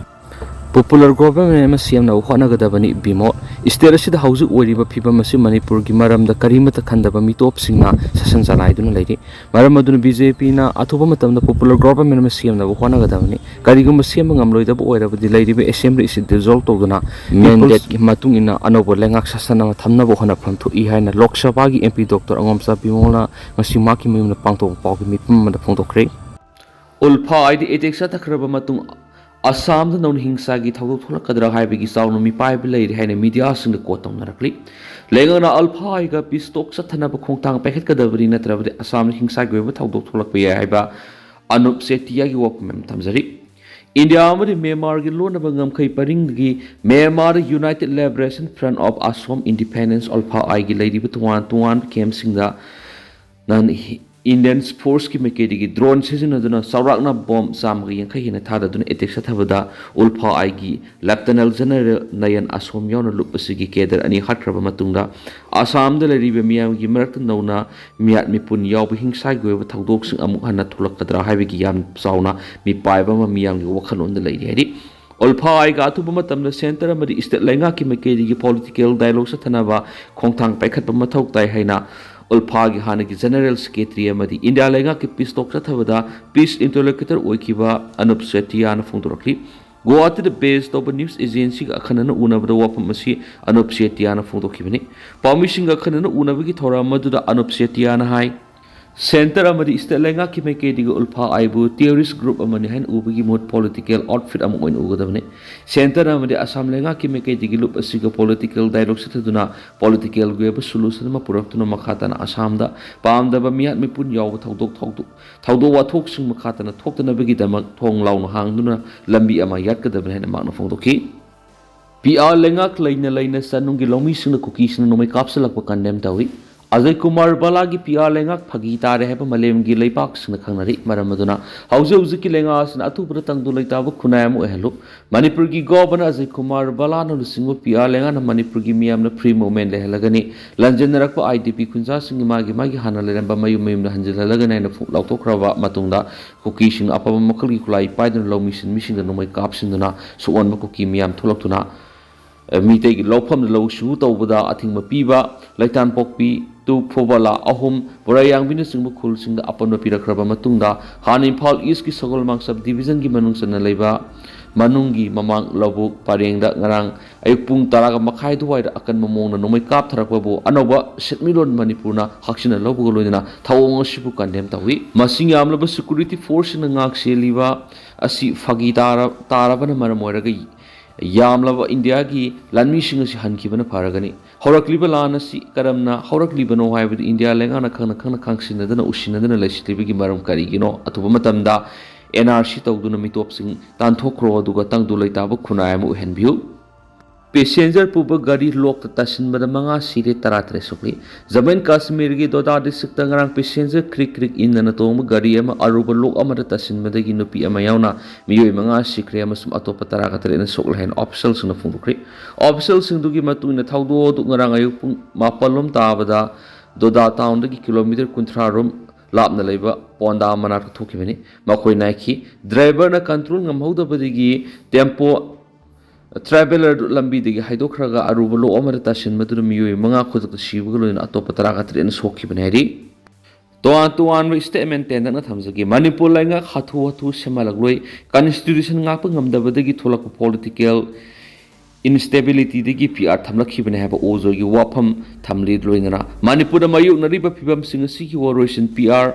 ꯄꯣꯄꯨꯂꯔ ꯒꯣꯚꯔꯟꯃꯦꯟ ꯑꯃ ꯁꯦꯝꯅꯕ ꯍꯣꯠꯅꯒꯗꯕꯅꯤ꯫ ꯕꯤꯃꯣꯠ, ꯁ꯭ꯇꯦꯠ ꯑꯁꯤꯗ ꯍꯧꯖꯤꯛ ꯑꯣꯏꯔꯤꯕ ꯐꯤꯕꯝ ꯑꯁꯤ ꯃꯅꯤꯄꯨꯔꯒꯤ ꯃꯔꯝꯗ ꯀꯔꯤꯃꯠꯇ ꯈꯟꯗꯕ ꯃꯤꯇꯣꯞꯁꯤꯡꯅ ꯁꯥꯁꯟ ꯆꯂꯥꯏꯗꯨꯅ ꯂꯩꯔꯤ꯫ ꯃꯔꯝ ꯑꯗꯨꯅ ꯕꯤ ꯖꯦ ꯄꯤꯅ ꯑꯊꯨꯕ ꯃꯇꯝꯗ ꯄꯣꯄꯨꯂꯔ ꯒꯣꯚꯔꯟꯃꯦꯟ ꯑꯃ ꯁꯦꯝꯅꯕ ꯍꯣꯠꯅꯒꯗꯕꯅꯤ꯫ ꯀꯔꯤꯒꯨꯝꯕ ꯁꯦꯝꯕ ꯉꯝꯂꯣꯏꯗꯕ ꯑꯣꯏꯔꯕꯗꯤ ꯂꯩꯔꯤꯕ ꯑꯦꯁꯦꯝꯕ꯭ꯂꯤ ꯑꯁꯤ ꯗꯤꯖꯣꯜꯕ ꯇꯧꯗꯨꯅ ꯃꯦꯟꯗꯦꯠꯀꯤ ꯃꯇꯨꯡ ꯏꯟꯅ ꯑꯅꯧꯕ ꯂꯩꯉꯥꯛ ꯁꯥꯁꯟ ꯑꯃ ꯊꯝꯅꯕ ꯍꯣꯠꯅꯐꯝ ꯊꯣꯛꯏ ꯍꯥꯏꯅ ꯂꯣꯛ ꯁꯚꯥꯒꯤ ꯑꯦꯝ ꯄꯤ ꯗꯣꯛꯇꯔ ꯑꯉꯣꯝꯆꯥ ꯕꯤꯃꯣꯜꯅ ꯉꯁꯤ ꯃꯍꯥꯛꯀꯤ ꯃꯌꯨꯝꯗ ꯄꯥꯡꯊꯣꯛꯄ ꯄꯥꯎꯒꯤ ꯃꯤꯐꯝ ꯑꯃꯗ ꯐꯣꯡꯗꯣꯛꯈ꯭ꯔꯦ꯫ ꯎꯜꯐꯥ ꯑꯥꯏꯗ ꯑꯦꯇꯦꯛ ꯆꯠꯊꯈ꯭ꯔꯕ ꯃꯇꯨꯡ ꯑꯁꯥꯝꯗ ꯅꯧꯅ ꯍꯤꯡꯁꯥꯒꯤ ꯊꯧꯗꯣꯛ ꯊꯣꯛꯂꯛꯀꯗ꯭ꯔꯥ ꯍꯥꯏꯕꯒꯤ ꯆꯥꯎꯅ ꯃꯤꯄꯥꯏꯕ ꯂꯩꯔꯤ ꯍꯥꯏꯅ ꯃꯤꯗꯤꯌꯥꯁꯤꯡꯗ ꯀꯣꯠ ꯇꯧꯅꯔꯛꯂꯤ꯫ ꯂꯩꯉꯥꯛꯅ ꯎꯜꯐꯥ ꯑꯥꯏꯒ ꯄꯤꯁ ꯇꯣꯛ ꯆꯠꯊꯅꯕ ꯈꯣꯡꯊꯥꯡ ꯄꯥꯏꯈꯠꯀꯗꯕꯅꯤ, ꯅꯠꯇ꯭ꯔꯕꯗꯤ ꯑꯁꯥꯝꯗ ꯍꯤꯡꯁꯥꯒꯤ ꯑꯣꯏꯕ ꯊꯧꯗꯣꯛ ꯊꯣꯛꯂꯛꯄ ꯌꯥꯏ ꯍꯥꯏꯕ ꯑꯅꯨꯞ ꯆꯦꯇꯤꯌꯥꯒꯤ ꯋꯥꯐꯝ ꯑꯃ ꯊꯝꯖꯔꯤ꯫ ꯏꯟꯗꯤꯌꯥ ꯑꯃꯗꯤ ꯃ꯭ꯌꯥꯟꯃꯥꯔꯒꯤ ꯂꯣꯟꯅꯕ ꯉꯝꯈꯩ ꯄꯔꯤꯡꯗꯒꯤ ꯃ꯭ꯌꯥꯟꯃꯥꯔꯗ United Liberation Front of Assam Independence, ꯎꯜꯐꯥ ꯑꯥꯏꯒꯤ ꯂꯩꯔꯤꯕ ꯇꯣꯉꯥꯟ ꯇꯣꯉꯥꯟꯕ ꯀꯦꯝꯁꯤꯡꯗ ꯅꯟ ꯏꯟꯗꯤꯌꯟ ꯐꯣꯔꯁꯀꯤ ꯃꯥꯏꯀꯩꯗꯒꯤ ꯗ꯭ꯔꯣꯟ ꯁꯤꯖꯤꯟꯅꯗꯨꯅ ꯆꯥꯎꯔꯥꯛꯅ ꯕꯣꯝ ꯆꯥꯝꯃꯒ ꯌꯥꯡꯈꯩ ꯍꯦꯟꯅ ꯊꯥꯗꯗꯨꯅ ꯑꯦꯇꯦꯛ ꯆꯠꯊꯕꯗ ꯎꯜꯐꯥ ꯑꯥꯏꯒꯤ ꯂꯦꯐꯇꯅꯦꯟ ꯖꯦꯅꯔꯦꯜ ꯅꯌꯟ ꯑꯁꯣꯝ ꯌꯥꯎꯅ ꯂꯨꯞ ꯑꯁꯤꯒꯤ ꯀꯦꯗꯔ ꯑꯅꯤ ꯍꯥꯠꯈ꯭ꯔꯕ ꯃꯇꯨꯡꯗ, ꯑꯁꯥꯝꯗ ꯂꯩꯔꯤꯕ ꯃꯤꯌꯥꯝꯒꯤ ꯃꯔꯛꯇ ꯅꯧꯅ ꯃꯤꯌꯥꯠ ꯃꯤꯄꯨꯟ ꯌꯥꯎꯕ ꯍꯤꯡꯁꯥꯒꯤ ꯑꯣꯏꯕ ꯊꯧꯗꯣꯛꯁꯤꯡ ꯑꯃꯨꯛ ꯍꯟꯅ ꯊꯣꯛꯂꯛꯀꯗ꯭ꯔꯥ ꯍꯥꯏꯕꯒꯤ ꯌꯥꯝ ꯆꯥꯎꯅ ꯃꯤꯄꯥꯏꯕ ꯑꯃ ꯃꯤꯌꯥꯝꯒꯤ ꯋꯥꯈꯜꯂꯣꯟꯗ ꯂꯩꯔꯤ ꯍꯥꯏꯔꯤ꯫ ꯎꯜꯐꯥ ꯑꯥꯏꯒ ꯑꯊꯨꯕ ꯃꯇꯝꯗ ꯁꯦꯟꯇꯔ ꯑꯃꯗꯤ ꯁ꯭ꯇꯦꯠ ꯂꯩꯉꯥꯛꯀꯤ ꯃꯥꯏꯀꯩꯗꯒꯤ ꯄꯣꯂꯤꯇꯤꯀꯦꯜ ꯗꯥꯏꯂꯣꯒ ꯆꯠꯊꯅꯕ ꯈꯣꯡꯊꯥꯡ ꯄꯥꯏꯈꯠꯄ ꯃꯊꯧ ꯇꯥꯏ ꯍꯥꯏꯅ ꯎꯜꯐꯥꯒꯤ ꯍꯥꯟꯅꯒꯤ ꯖꯦꯅꯔꯦꯜ ꯁꯦꯀ꯭ꯔꯦꯇꯔꯤ ꯑꯃꯗꯤ ꯏꯟꯗꯤꯌꯥ ꯂꯩꯉꯥꯛꯀꯤ ꯄꯤꯁ ꯇꯣꯛ ꯆꯠꯊꯕꯗ ꯄꯤꯁ ꯏꯟꯇꯔꯂꯣꯀ꯭ꯌꯨꯇꯔ ꯑꯣꯏꯈꯤꯕ ꯑꯅꯨꯞ ꯁꯦꯇꯤꯌꯥꯅ ꯐꯣꯡꯗꯣꯔꯛꯂꯤ꯫ ꯒꯨꯋꯥꯍꯥꯇꯤꯗ ꯕꯦꯁ ꯇꯧꯕ ꯅ꯭ꯌꯨꯁ ꯑꯦꯖꯦꯟꯁꯤꯒ ꯑꯈꯟꯅꯅ ꯎꯅꯕꯗ ꯋꯥꯐꯝ ꯑꯁꯤ ꯑꯅꯨꯞ ꯁꯦꯇꯤꯌꯥꯅ ꯐꯣꯡꯗꯣꯛꯈꯤꯕꯅꯤ꯫ ꯄꯥꯎꯃꯤꯁꯤꯡꯒ ꯑꯈꯟꯅꯅ ꯎꯅꯕꯒꯤ ꯊꯧꯔꯝ ꯑꯗꯨꯗ ꯑꯅꯨꯞ ꯁꯦꯇꯤꯌꯥꯅ ꯍꯥꯏ, ꯁꯦꯟꯇꯔ ꯑꯃꯗꯤ ꯁ꯭ꯇꯦꯠ ꯂꯩꯉꯥꯛꯀꯤ ꯃꯥꯏꯀꯩꯗꯒꯤ ꯎꯜꯐꯥ ꯑꯥꯏꯕꯨ ꯇꯦꯔꯣꯔꯤꯁ ꯒ꯭ꯔꯨꯞ ꯑꯃꯅꯤ ꯍꯥꯏꯅ ꯎꯕꯒꯤ ꯃꯍꯨꯠ ꯄꯣꯂꯤꯇꯤꯀꯦꯜ ꯑꯥꯎꯠꯐꯤꯠ ꯑꯃ ꯑꯣꯏꯅ ꯎꯒꯗꯕꯅꯤ꯫ ꯁꯦꯟꯇꯔ ꯑꯃꯗꯤ ꯑꯁꯥꯝ ꯂꯩꯉꯥꯛꯀꯤ ꯃꯥꯏꯀꯩꯗꯒꯤ ꯂꯨꯞ ꯑꯁꯤꯒ ꯄꯣꯂꯤꯇꯤꯀꯦꯜ ꯗꯥꯏꯂꯣꯒ ꯆꯠꯊꯗꯨꯅ ꯄꯣꯂꯤꯇꯤꯀꯦꯜꯒꯤ ꯑꯣꯏꯕ ꯁꯣꯂꯨꯁꯟ ꯑꯃ ꯄꯨꯔꯛꯇꯨꯅ ꯃꯈꯥ ꯇꯥꯅ ꯑꯁꯥꯝꯗ ꯄꯥꯝꯗꯕ ꯃꯤꯌꯥꯠ ꯃꯤꯄꯨꯟ ꯌꯥꯎꯕ ꯊꯧꯗꯣꯛ ꯊꯧꯗꯣꯛ ꯊꯧꯗꯣꯛ ꯋꯥꯊꯣꯛꯁꯤꯡ ꯃꯈꯥ ꯇꯥꯅ ꯊꯣꯛꯇꯅꯕꯒꯤꯗꯃꯛ ꯊꯣꯡ ꯂꯥꯎꯅ ꯍꯥꯡꯗꯨꯅ ꯂꯝꯕꯤ ꯑꯃ ꯌꯥꯠꯀꯗꯕꯅꯤ ꯍꯥꯏꯅ ꯃꯍꯥꯛꯅ ꯐꯣꯡꯗꯣꯛꯈꯤ꯫ ꯄꯤ ꯑꯥꯔ ꯂꯩꯉꯥꯛ ꯂꯩꯅ ꯂꯩꯅ ꯆꯅꯨꯡꯒꯤ ꯂꯧꯃꯤꯁꯤꯡꯅ ꯀꯨꯀꯤꯁꯤꯡꯅ ꯅꯣꯡꯃꯩ ꯀꯥꯞꯁꯤꯜꯂꯛꯄ ꯀꯟꯗꯦꯝ ꯇꯧꯏ꯫ ꯑꯖꯌ ꯀꯨꯃꯥꯔ ꯕꯂꯥꯒꯤ ꯄꯤ ꯑꯥꯔ ꯂꯩꯉꯥꯛ ꯐꯥꯒꯤ ꯇꯥꯔꯦ ꯍꯥꯏꯕ ꯃꯥꯂꯦꯝꯒꯤ ꯂꯩꯕꯥꯛꯁꯤꯡꯅ ꯈꯪꯅꯔꯤ꯫ ꯃꯔꯝ ꯑꯗꯨꯅ ꯍꯧꯖꯤꯛ ꯍꯧꯖꯤꯛꯀꯤ ꯂꯩꯉꯥꯛ ꯑꯁꯤꯅ ꯑꯊꯨꯕꯗ ꯇꯪꯗꯨ ꯂꯩꯇꯥꯕ ꯈꯨꯟꯅꯥꯏ ꯑꯃ ꯑꯣꯏꯍꯜꯂꯨ꯫ ꯃꯅꯤꯄꯨꯔꯒꯤ ꯒꯣꯚꯔꯅꯔ ꯑꯖꯌ ꯀꯨꯃꯥꯔ ꯕꯂꯥꯅ ꯂꯨꯆꯤꯡꯕ ꯄꯤ ꯑꯥꯔ ꯂꯩꯉꯥꯛꯅ ꯃꯅꯤꯄꯨꯔꯒꯤ ꯃꯤꯌꯥꯝꯅ ꯐ꯭ꯔꯤ ꯃꯨꯚꯃꯦꯟ ꯂꯩꯍꯜꯂꯒꯅꯤ꯫ ꯂꯟꯖꯦꯟꯅꯔꯛꯄ ꯑꯥꯏ ꯗꯤ ꯄꯤ ꯈꯨꯟꯖꯥꯁꯤꯡꯒꯤ ꯃꯥꯒꯤ ꯃꯥꯒꯤ ꯍꯥꯟꯅ ꯂꯩꯔꯝꯕ ꯃꯌꯨꯝ ꯃꯌꯨꯝꯗ ꯍꯟꯖꯤꯜꯍꯜꯂꯒꯅꯤ ꯍꯥꯏꯅ ꯐꯨ-, ꯂꯥꯎꯊꯣꯛꯈ꯭ꯔꯕ ꯃꯇꯨꯡꯗ, ꯀꯨꯀꯤꯁꯤꯡꯅ ꯑꯐꯕ ꯃꯈꯜꯒꯤ ꯈꯨꯠꯂꯥꯏ ꯄꯥꯏꯗꯨꯅ ꯂꯧꯃꯤ ꯁꯤꯟꯃꯤꯁꯤꯡꯗ ꯅꯣꯡꯃꯩ ꯀꯥꯞꯁꯤꯟꯗꯨꯅ ꯁꯣꯛꯑꯣꯟꯕ ꯀꯨꯀꯤ ꯃꯤꯌꯥꯝ ꯊꯣꯛꯂꯛꯇꯨꯅ, ꯑ, ꯃꯤꯇꯩꯒꯤ ꯂꯧꯐꯝꯗ ꯂꯧꯎ ꯁꯤꯡꯎ ꯇꯧꯕꯗ ꯑꯊꯤꯡꯕ ꯄꯤꯕ, ꯂꯩꯇꯥꯟꯄꯣꯛꯄꯤ, ꯇꯨ ꯐꯣꯕꯥꯂꯥ ꯑꯍꯨꯝ, ꯕꯣꯔꯥꯌꯥꯡꯕꯤꯅꯆꯤꯡꯕ ꯈꯨꯜꯁꯤꯡꯗ ꯑꯄꯟꯕ ꯄꯤꯔꯛꯈ꯭ꯔꯕ ꯃꯇꯨꯡꯗ, ꯍꯥꯟꯅ ꯏꯝꯐꯥꯜ ꯏꯁꯀꯤ ꯁꯒꯣꯜꯃꯥꯡ ꯁꯕ ꯗꯤꯕꯤꯖꯟꯒꯤ ꯃꯅꯨꯡ ꯆꯟꯅ ꯂꯩꯕ ꯃꯅꯨꯡꯒꯤ ꯃꯃꯥꯡ ꯂꯧꯕꯨꯛ ꯄꯔꯦꯡꯗ ꯉꯔꯥꯡ ꯑꯌꯨꯛ ꯄꯨꯡ ꯇꯔꯥꯒ ꯃꯈꯥꯏ ꯑꯗꯨꯋꯥꯏꯗ ꯑꯀꯟꯕ ꯃꯑꯣꯡꯗ ꯅꯣꯡꯃꯩ ꯀꯥꯞꯊꯔꯛꯄꯕꯨ ꯑꯅꯧꯕ ꯁꯦꯟꯃꯤꯠꯂꯣꯟ ꯃꯅꯤꯄꯨꯔꯅ ꯍꯛꯆꯤꯟꯅ ꯂꯧꯕꯒ ꯂꯣꯏꯅꯅ ꯊꯧꯑꯣꯡ ꯑꯁꯤꯕꯨ ꯀꯟꯗꯦꯝ ꯇꯧꯏ꯫ ꯃꯁꯤꯡ ꯌꯥꯝꯂꯕ ꯁꯦꯀ꯭ꯌꯨꯔꯤꯇꯤ ꯐꯣꯔꯁꯁꯤꯡꯅ ꯉꯥꯛ ꯁꯦꯜꯂꯤꯕ ꯑꯁꯤ ꯐꯥꯒꯤ ꯇꯥꯔ-, ꯇꯥꯔꯕꯅ ꯃꯔꯝ ꯑꯣꯏꯔꯒ ꯌꯥꯝꯂꯕ ꯏꯟꯗꯤꯌꯥꯒꯤ ꯂꯥꯟꯃꯤꯁꯤꯡ ꯑꯁꯤ ꯍꯟꯈꯤꯕꯅ ꯐꯔꯒꯅꯤ꯫ ꯍꯧꯔꯛꯂꯤꯕ ꯂꯥꯟ ꯑꯁꯤ ꯀꯔꯝꯅ ꯍꯧꯔꯛꯂꯤꯕꯅꯣ ꯍꯥꯏꯕꯗꯨ ꯏꯟꯗꯤꯌꯥ ꯂꯩꯉꯥꯛꯅ ꯈꯪꯅ ꯈꯪꯅ ꯈꯪꯁꯤꯟꯅꯗꯅ ꯎꯁꯤꯟꯅꯗꯅ ꯂꯩꯁꯤꯜꯂꯤꯕꯒꯤ ꯃꯔꯝ ꯀꯔꯤꯒꯤꯅꯣ? ꯑꯊꯨꯕ ꯃꯇꯝꯗ ꯑꯦꯟ ꯑꯥꯔ ꯁꯤ ꯇꯧꯗꯨꯅ ꯃꯤꯇꯣꯞꯁꯤꯡ ꯇꯥꯟꯊꯣꯛꯈ꯭ꯔꯣ, ꯑꯗꯨꯒ ꯇꯪꯗꯨ ꯂꯩꯇꯥꯕ ꯈꯨꯟꯅꯥꯏ ꯑꯃ ꯑꯣꯏꯍꯟꯕꯤꯌꯨ꯫ ꯄꯦꯁꯦꯟꯖꯔ ꯄꯨꯕ ꯒꯥꯔꯤ ꯂꯣꯛꯇ ꯇꯥꯁꯤꯟꯕꯗ ꯃꯉꯥ ꯁꯤꯔꯦ, ꯇꯔꯥꯇꯔꯦꯠ ꯁꯣꯛꯂꯤ꯫ ꯖꯃꯨ ꯑꯦꯟ ꯀꯥꯁꯃꯤꯔꯒꯤ ꯗꯣꯗꯥ ꯗꯤꯁꯇ꯭ꯔꯤꯛꯇ ꯉꯔꯥꯡ ꯄꯦꯁꯦꯟꯖꯔ ꯀ꯭ꯔꯤꯛ ꯀ꯭ꯔꯤꯛ ꯏꯟꯅꯅ ꯇꯣꯡꯕ ꯒꯥꯔꯤ ꯑꯃ ꯑꯔꯨꯕ ꯂꯣꯛ ꯑꯃꯗ ꯇꯥꯁꯤꯟꯕꯗꯒꯤ ꯅꯨꯄꯤ ꯑꯃ ꯌꯥꯎꯅ ꯃꯤꯑꯣꯏ ꯃꯉꯥ ꯁꯤꯈ꯭ꯔꯦ ꯑꯃꯁꯨꯡ ꯑꯇꯣꯞꯄ ꯇꯔꯥꯒ ꯇꯔꯦꯠꯅ ꯁꯣꯛꯂꯦ ꯍꯥꯏꯅ ꯑꯣꯐꯤꯁꯤꯌꯦꯜꯁꯤꯡꯅ ꯐꯣꯡꯗꯣꯛꯈ꯭ꯔꯤ꯫ ꯑꯣꯐꯤꯁꯤꯌꯦꯜꯁꯤꯡꯗꯨꯒꯤ ꯃꯇꯨꯡ ꯏꯟꯅ ꯊꯧꯗꯣꯛ ꯑꯗꯨ ꯉꯔꯥꯡ ꯑꯌꯨꯛ ꯄꯨꯡ ꯃꯥꯄꯜ ꯂꯣꯝ ꯇꯥꯕꯗ ꯗꯣꯗꯥ ꯇꯥꯎꯟꯗꯒꯤ ꯀꯤꯂꯣꯃꯤꯇꯔ ꯀꯨꯟꯊ꯭ꯔꯥ ꯔꯣꯝ ꯂꯥꯞꯅ ꯂꯩꯕ ꯄꯣꯟꯗꯥ ꯃꯅꯥꯛꯇ ꯊꯣꯛꯈꯤꯕꯅꯤ꯫ ꯃꯈꯣꯏ ꯅꯥꯏꯈꯤ꯫ ꯗ꯭ꯔꯥꯏꯚꯔꯅ ꯀꯟꯇ꯭ꯔꯣꯜ ꯉꯝꯍꯧꯗꯕꯗꯒꯤ ꯇꯦꯝꯄꯣ ꯇ꯭ꯔꯥꯚꯦꯂꯔꯗꯨ ꯂꯝꯕꯤꯗꯒꯤ ꯍꯥꯏꯗꯣꯛꯈ꯭ꯔꯒ ꯑꯔꯨꯕ ꯂꯣꯛ ꯑꯃꯗ ꯇꯥꯁꯤꯟꯕꯗꯨꯅ ꯃꯤꯑꯣꯏ ꯃꯉꯥ ꯈꯨꯗꯛꯇ ꯁꯤꯕꯒ ꯂꯣꯏꯅꯅ ꯑꯇꯣꯞꯄ ꯇꯔꯥꯒ ꯇꯔꯦꯠꯅ ꯁꯣꯛꯈꯤꯕꯅꯤ ꯍꯥꯏꯔꯤ꯫ ꯇꯣꯉꯥꯟ ꯇꯣꯉꯥꯟꯕ ꯁ꯭ꯇꯦꯠꯃꯦꯟ ꯇꯦꯟꯗꯛꯅ ꯊꯝꯖꯒꯦ꯫ ꯃꯅꯤꯄꯨꯔ ꯂꯩꯉꯥꯛ ꯍꯥꯊꯨ ꯍꯥꯊꯨ ꯁꯦꯝꯍꯜꯂꯛꯂꯣꯏ꯫ ꯀꯟꯁꯇꯤꯇ꯭ꯌꯨꯁꯟ ꯉꯥꯛꯄ ꯉꯝꯗꯕꯗꯒꯤ ꯊꯣꯛꯂꯛꯄ ꯄꯣꯂꯤꯇꯤꯀꯦꯜ ꯏꯟꯁꯇꯦꯕꯤꯂꯤꯇꯤꯗꯒꯤ ꯄꯤ ꯑꯥꯔ ꯊꯝꯂꯛꯈꯤꯕꯅꯤ ꯍꯥꯏꯕ ꯑꯣꯖꯣꯏꯒꯤ ꯋꯥꯐꯝ ꯊꯝꯂꯤ꯫ ꯂꯣꯏꯅꯅ ꯃꯅꯤꯄꯨꯔꯗ ꯃꯥꯌꯣꯛꯅꯔꯤꯕ ꯐꯤꯕꯝꯁꯤꯡ ꯑꯁꯤꯒꯤ ꯋꯥꯔꯣꯏꯁꯤꯟ ꯄꯤ ꯑꯥꯔ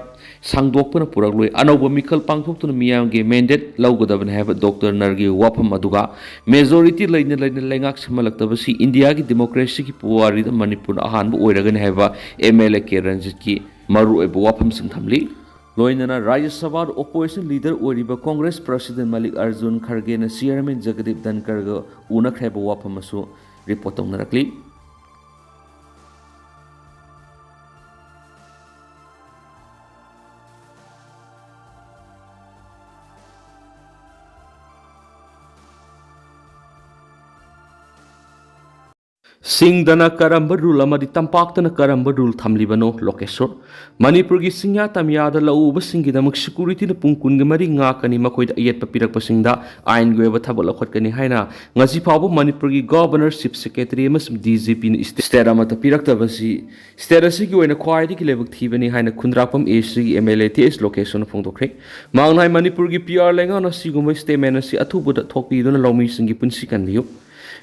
ꯁꯥꯡꯗꯣꯛꯄꯅ ꯄꯨꯔꯛꯂꯣꯏ꯫ ꯑꯅꯧꯕ ꯃꯤꯈꯜ ꯄꯥꯡꯊꯣꯛꯇꯨꯅ ꯃꯤꯌꯥꯝꯒꯤ ꯃꯦꯟꯗꯦꯠ ꯂꯧꯒꯗꯕꯅꯤ ꯍꯥꯏꯕ ꯗꯣꯛꯇꯔ ꯅꯔꯒꯤ ꯋꯥꯐꯝ ꯑꯗꯨꯒ ꯃꯦꯖꯣꯔꯤꯇꯤ ꯂꯩꯅ ꯂꯩꯅ ꯂꯩꯉꯥꯛ ꯁꯦꯝꯍꯜꯂꯛꯇꯕꯁꯤ ꯏꯟꯗꯤꯌꯥꯒꯤ ꯗꯦꯃꯣꯀ꯭ꯔꯦꯁꯤꯒꯤ ꯄꯨꯋꯥꯔꯤꯗ ꯃꯅꯤꯄꯨꯔꯅ ꯑꯍꯥꯟꯕ ꯑꯣꯏꯔꯒꯅꯤ ꯍꯥꯏꯕ ꯑꯦꯝ ꯑꯦꯜ ꯑꯦ ꯀꯦ ꯔꯟꯖꯤꯠꯀꯤ ꯃꯔꯨꯑꯣꯏꯕ ꯋꯥꯐꯝꯁꯤꯡ ꯊꯝꯂꯤ꯫ ꯂꯣꯏꯅꯅ ꯔꯥꯖ꯭ꯌ ꯁꯚꯥꯗ ꯑꯣꯄꯣꯖꯤꯁꯟ ꯂꯤꯗꯔ ꯑꯣꯏꯔꯤꯕ ꯀꯣꯡꯒ꯭ꯔꯦꯁ ꯄ꯭ꯔꯁꯤꯗꯦꯟ ꯃꯜꯂꯤꯀꯥꯔꯖꯨꯟ ꯈꯔꯒꯦꯅ ꯆꯤꯌꯔꯃꯦꯟ ꯖꯒꯗꯤꯞ ꯙꯟꯀꯔꯒ ꯎꯅꯈ꯭ꯔꯦ ꯍꯥꯏꯕ ꯋꯥꯐꯝ ꯑꯃꯁꯨ ꯔꯤꯄꯣꯔꯠ ꯇꯧꯅꯔꯛꯂꯤ꯫ ꯁꯤꯡꯗꯅ ꯀꯔꯝꯕ ꯔꯨꯜ ꯑꯃꯗꯤ ꯇꯝꯄꯥꯛꯇꯅ ꯀꯔꯝꯕ ꯔꯨꯜ ꯊꯝꯂꯤꯕꯅꯣ? ꯂꯣꯀꯦꯁꯣꯔ꯫ ꯃꯅꯤꯄꯨꯔꯒꯤ ꯆꯤꯡꯌꯥ ꯇꯝꯌꯥꯗ ꯂꯧ ꯎꯕꯁꯤꯡꯒꯤꯗꯃꯛ ꯁꯦꯀ꯭ꯌꯨꯔꯤꯇꯤꯅ ꯄꯨꯡ ꯀꯨꯟꯒ ꯃꯔꯤ ꯉꯥꯛꯀꯅꯤ, ꯃꯈꯣꯏꯗ ꯑꯌꯦꯠꯄ ꯄꯤꯔꯛꯄꯁꯤꯡꯗ ꯑꯥꯏꯟꯒꯤ ꯑꯣꯏꯕ ꯊꯕꯛ ꯂꯧꯈꯠꯀꯅꯤ ꯍꯥꯏꯅ ꯉꯁꯤ ꯐꯥꯎꯕ ꯃꯅꯤꯄꯨꯔꯒꯤ ꯒꯣꯚꯔꯅꯔ, ꯆꯤꯐ ꯁꯦꯀ꯭ꯔꯦꯇꯔꯤ ꯑꯃꯁꯨꯡ ꯗꯤ ꯖꯤ ꯄꯤꯅ ꯁ꯭ꯇꯦꯠ ꯑꯃꯠꯇ ꯄꯤꯔꯛꯇꯕꯁꯤ ꯁ꯭ꯇꯦꯠ ꯑꯁꯤꯒꯤ ꯑꯣꯏꯅ ꯈ꯭ꯋꯥꯏꯗꯒꯤ ꯂꯥꯏꯕꯛ ꯊꯤꯕꯅꯤ ꯍꯥꯏꯅ ꯈꯨꯟꯗ꯭ꯔꯥꯛꯄꯝ ꯑꯦ ꯁꯤꯒꯤ ꯑꯦꯝ ꯑꯦꯜ ꯑꯦ ꯇꯤ ꯑꯦꯁ ꯂꯣꯀꯦꯁꯣꯔꯅ ꯐꯣꯡꯗꯣꯛꯈ꯭ꯔꯦ꯫ ꯃꯍꯥꯛꯅ ꯍꯥꯏ, ꯃꯅꯤꯄꯨꯔꯒꯤ ꯄꯤ ꯑꯥꯔ ꯂꯩꯉꯥꯛꯅ ꯑꯁꯤꯒꯨꯝꯕ ꯁ꯭ꯇꯦꯠꯃꯦꯟ ꯑꯁꯤ ꯑꯊꯨꯕꯗ ꯊꯣꯛꯄꯤꯗꯨꯅ ꯂꯧꯃꯤꯁꯤꯡꯒꯤ ꯄꯨꯟꯁꯤ ꯀꯟꯕꯤꯌꯨ꯫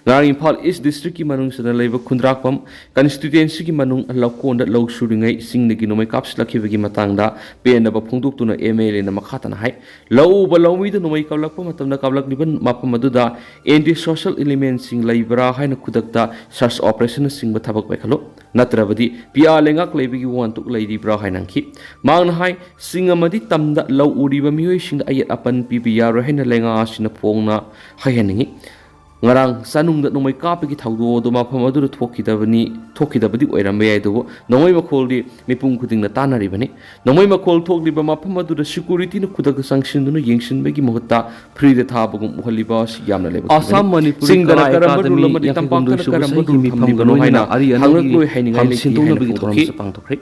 ꯉꯔꯥꯡ ꯏꯝꯐꯥꯜ ꯏꯁ ꯗꯤꯁꯇ꯭ꯔꯤꯛꯀꯤ ꯃꯅꯨꯡ ꯆꯟꯅ ꯂꯩꯕ ꯈꯨꯟꯗ꯭ꯔꯥꯛꯄꯝ ꯀꯟꯁꯇꯤꯇ꯭ꯋꯦꯟꯁꯤꯒꯤ ꯃꯅꯨꯡ ꯂꯧꯀꯣꯟꯗ ꯂꯧ ꯁꯨꯔꯤꯉꯩ ꯆꯤꯡꯗꯒꯤ ꯅꯣꯡꯃꯩ ꯀꯥꯞꯁꯤꯜꯂꯛꯈꯤꯕꯒꯤ ꯃꯇꯥꯡꯗ ꯄꯦꯟꯗꯕ ꯐꯣꯡꯗꯣꯛꯇꯨꯅ ꯑꯦꯝ ꯑꯦꯜ ꯑꯦꯅ ꯃꯈꯥ ꯇꯥꯅ ꯍꯥꯏ, ꯂꯧ ꯎꯕ ꯂꯧꯃꯤꯗ ꯅꯣꯡꯃꯩ ꯀꯥꯞꯂꯛꯄ ꯃꯇꯝꯗ ꯀꯥꯞꯂꯛꯂꯤꯕ ꯃꯐꯝ ꯑꯗꯨꯗ ꯑꯦꯟꯇꯤ ꯁꯣꯁꯦꯜ ꯏꯂꯤꯃꯦꯟꯁꯤꯡ ꯂꯩꯕ꯭ꯔꯥ ꯍꯥꯏꯅ ꯈꯨꯗꯛꯇ ꯁꯔꯆ ꯑꯣꯄꯔꯦꯁꯟꯅꯆꯤꯡꯕ ꯊꯕꯛ ꯄꯥꯏꯈꯠꯂꯨ, ꯅꯠꯇ꯭ꯔꯕꯗꯤ ꯄꯤ ꯑꯥꯔ ꯂꯩꯉꯥꯛ ꯂꯩꯕꯒꯤ ꯋꯥꯍꯟꯊꯣꯛ ꯂꯩꯔꯤꯕ꯭ꯔꯥ ꯍꯥꯏꯅ ꯍꯪꯈꯤ꯫ ꯃꯍꯥꯛꯅ ꯍꯥꯏ, ꯆꯤꯡ ꯑꯃꯗꯤ ꯇꯝꯗ ꯂꯧ ꯎꯔꯤꯕ ꯃꯤꯑꯣꯏꯁꯤꯡꯗ ꯑꯌꯦꯠ ꯑꯄꯟ ꯄꯤꯕ ꯌꯥꯔꯣꯏ ꯍꯥꯏꯅ ꯂꯩꯉꯥꯛ ꯑꯁꯤꯅ ꯐꯣꯡꯅ ꯍꯥꯏꯍꯟꯅꯤꯡꯏ꯫ ꯉꯔꯥꯡ ꯆꯥꯅꯨꯡꯗ ꯅꯣꯡꯃꯩ ꯀꯥꯞꯄꯒꯤ ꯊꯧꯗꯣꯛ ꯑꯗꯨ ꯃꯐꯝ ꯑꯗꯨꯗ ꯊꯣꯛꯈꯤꯗꯕꯅꯤ, ꯊꯣꯛꯈꯤꯗꯕꯗꯤ ꯑꯣꯏꯔꯝꯕ ꯌꯥꯏ, ꯑꯗꯨꯕꯨ ꯅꯣꯡꯃꯩ ꯃꯈꯣꯜꯗꯤ ꯃꯤꯄꯨꯝ ꯈꯨꯗꯤꯡꯅ ꯇꯥꯟꯅꯔꯤꯕꯅꯤ꯫ ꯅꯣꯡꯃꯩ ꯃꯈꯣꯜ ꯊꯣꯛꯂꯤꯕ ꯃꯐꯝ ꯑꯗꯨꯗ ꯁꯦꯀ꯭ꯌꯨꯔꯤꯇꯤꯅ ꯈꯨꯗꯛꯇ ꯆꯪꯁꯤꯟꯗꯨꯅ ꯌꯦꯡꯁꯤꯟꯕꯒꯤ ꯃꯍꯨꯠꯇ ꯐ꯭ꯔꯤꯗ ꯊꯥꯕꯒꯨꯝ ꯎꯍꯜꯂꯤꯕ ꯑꯁꯤ ꯌꯥꯝꯅ ꯂꯥꯏꯕꯛ ꯊꯤꯕꯅꯤ꯫ ꯑꯁꯥꯝ, ꯃꯅꯤꯄꯨꯔ, ꯆꯤꯡꯗꯅ ꯀꯂꯥ ꯀꯔꯝꯕ ꯔꯨꯜ ꯑꯦꯀꯥꯗꯃꯤ ꯑꯃꯗꯤ ꯇꯝꯄꯥꯛꯇꯅ ꯌꯥꯡꯈꯩꯍꯨꯝꯗꯣꯏ ꯁꯨꯕ ꯀꯔꯝꯕ ꯆꯍꯤꯒꯤ ꯔꯨꯜ ꯃꯤꯐꯝꯒꯤ ꯊꯝꯂꯤꯕꯅꯣ ꯂꯣꯏꯅꯅ ꯍꯥꯏꯅ ꯑꯔꯤ ꯍꯪꯂꯛꯂꯣꯏ ꯑꯅꯧꯒꯤ ꯍꯥꯏꯅꯤꯡꯉꯥꯏ ꯐꯝ ꯂꯩꯇꯦ ꯍꯥꯏꯅ ꯁꯤꯟꯗꯣꯛꯅꯕꯒꯤ ꯐꯣꯡꯗꯣꯛꯈꯤ꯫ ꯊꯧꯔꯝꯁꯨ ꯄꯥꯡꯊꯣꯛꯈ꯭ꯔꯦ꯫